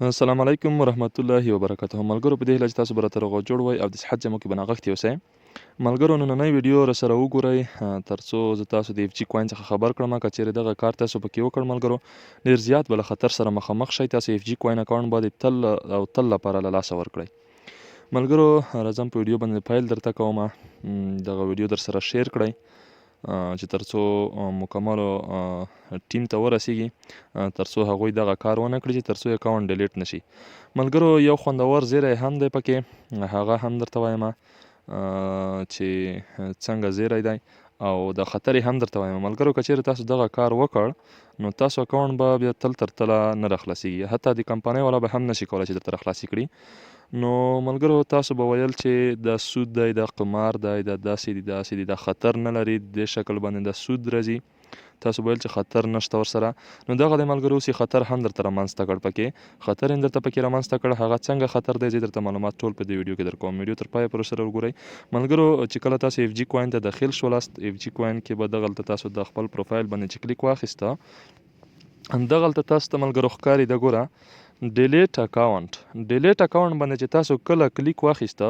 السلام علیکم ورحمت الله وبرکاته. ملګرو، په دې هیله چې تاسو به راته روغ او جوړ وئ او د صحت جامو کې به نغښتي اوسئ. ملګرو، نننۍ ویډیو را سره وګورئ ترڅو زه تاسو د اف جي کوین څخه خبر کړم. که چیرې دغه کار تاسو پکې وکړ ملګرو، ډیر زیات به له خطر سره مخامخ شئ. تاسو اف جي کوین اکاونټ به د تل او تل لپاره له لاسه ورکړئ. ملګرو، راځم په ویډیو باندې پیل درته کوم. دغه ویډیو در سره شیر کړئ چې ترڅو مکملو ټیم ته ورسیږي، ترڅو هغوی دغه کار ونه کړي چې ترڅو اکاونټ ډیلیټ نشي. ملګرو، یو خوندور زیری هم دی پکې، هغه هم درته وایم چې څنګه زیری دی او د خطر هم درته وایم. ملګرو، که چیرې تاسو دغه کار وکړ نو تاسو اکاونټ به بیا تل تر تله نه راخلاصیږي، حتی د کمپنۍ والا به هم نشي کولی چې درته راخلاصي کړي. نو ملګرو، تاسو به ویل چې دا سود دی، دا قمار دی، دا داسې دي، داسې دي، دا خطر نه لري، دې شکل باندې دا سود راځي. تاسو به ویل چې خطر نشته ورسره. نو دغه دی ملګرو، اوس یې خطر هم درته رامنځته کړ، پکې خطر یې درته پکې رامنځته کړ. هغه څنګه خطر دی، زه درته معلومات ټول په دې ویډیو کې درکوم. ویډیو تر پایه پورې سره وګورئ. ملګرو، چې کله تاسو اف جي کوین ته داخل شولاست، اف جي کوین کې به دغلته تاسو د خپل پروفایل باندې چې کلیک واخیسته، دغلته تاسو ته ملګرو ښکاري د ګوره ډیلیټ اکاونټ. ډیلیټ اکاونټ باندې چې تاسو کله کلیک واخیسته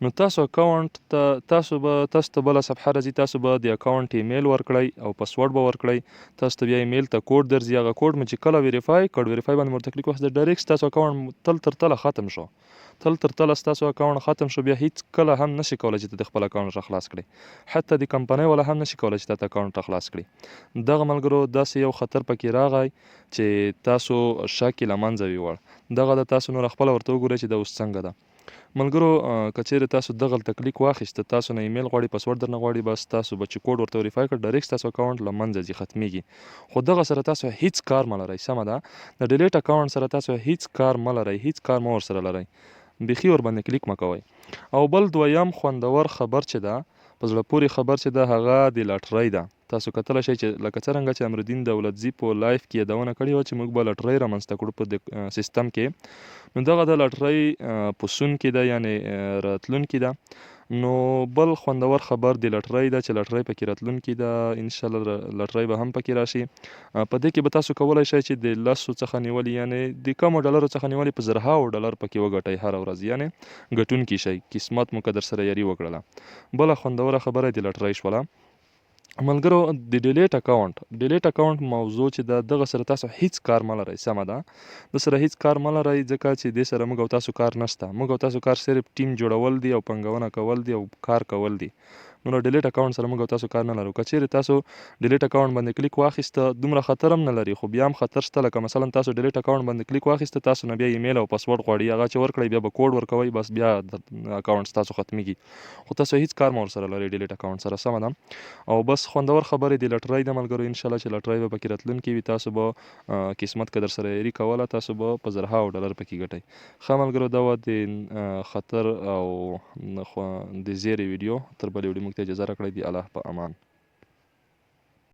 نو تاسو اکاونټ ته تاسو به تاسو ته بله صفحه راځي. تاسو به د اکاونټ ایمیل ورکړئ او پسورډ به ورکړئ. تاسو ته بیا ایمیل ته کوډ درځي. هغه کوډ مو چې کله ویریفای کړ، ویریفای باندې ورته کلیک واخیسته، ډایرکټ ستاسو اکاونټ تل تر تله ختم شو. تل تر تله ستاسو اکاونټ ختم شو. بیا هیڅ کله هم نشي کولی چې ته د خپل اکاونټ را خلاص کړې، حتی د کمپنۍ والا هم نشي کولی چې تاته اکاونټ را خلاص کړي. دغه ملګرو، داسې یو خطر پکې راغی چې تاسو شک یې له منځه ویوړ. دغه د تاسو نور خپله ورته وګورئ چې دا اوس څنګه ده. ملګرو، که چیرې تاسو دغلته کلیک واخیسته، تاسو نه ایمیل غواړي، پسورډ درنه غواړي، بس تاسو به چې کوډ ورته وریفای کړ، ډایرکټ ستاسو اکاونټ له منځه ځي، ختمیږي. خو دغه سره تاسو هیڅ کار مه لرئ، سمه ده؟ د ډیلیټ اکاونټ سره تاسو هیڅ کار مه لرئ، هیڅ کار مه ورسره لرئ، بیخي ورباندې کلیک مه کوئ. او بل دویم خوندور خبر چې ده، په زړه پورې خبر چې ده، هغه د لاټرۍ ده. تاسو کتلی شئ چې لکه څرنګه چې امرالدین دولتزي په لایف کې یادونه کړې وه چې موږ به لاټرۍ رامنځته کړو په دې سیستم کې، نو دغه د لاټرۍ په سون کې ده، یعنې راتلونکې ده. نو بل خوندور خبر د لاټرۍ ده چې لاټرۍ پکې راتلونکې ده. انشاءالله لاټرۍ به هم پکې راشي. په دې کې به تاسو کولی شئ چې د 10 څخه نیولې، یعنې د کمو ډالرو څخه نیولې په زرهاوو ډالر پکې وګټئ هره ورځ، یعنې ګټونکي شئ، قسمت مو که در سره یاري وکړله. بله خوندوره خبره د لاټرۍ شوله. ملګرو، د ډیلیټ اکاونټ موضوع چې ده، دغه سره تاسو هیڅ کار مه لرئ، سمه ده؟ د سره هیڅ کار مه لرئ، ځکه چې دې سره موږ او تاسو کار نشته. موږ او تاسو کار صرف ټیم جوړول دي او پانګونه کول دي او کار کول دي. نو له ډیلیټ اکاونټ سره موږ او تاسو کار نه لرو. که چیرې تاسو ډیلیټ اکاونټ باندې کلیک واخیسته، دومره خطر هم نه لري، خو بیا هم خطر شته. لکه مثلا تاسو ډیلیټ اکاونټ باندې کلیک واخیسته، تاسو نه بیا ایمیل او پسورډ غواړي. هغه چې ورکړئ، بیا به کوډ ورکوي، بس بیا اکاونټ ستاسو ختمیږي. خو تاسو هیڅ کار مه ورسره لرئ ډیلیټ اکاونټ سره، سمه ده؟ او بس خوندور خبرې د لټرۍ د ملګرو. انشاءالله چې لټرۍ به پکې راتلونکې وي. تاسو به قسمت که در سره یاري کوله، تاسو به په زرهاوو ډالر پکې ګټئ. ښه ملګرو، دا وه د خطر او د زیرې ویډیو. تر بلې ویډیو موږ ته اجازه راکړئ. د الله په امان.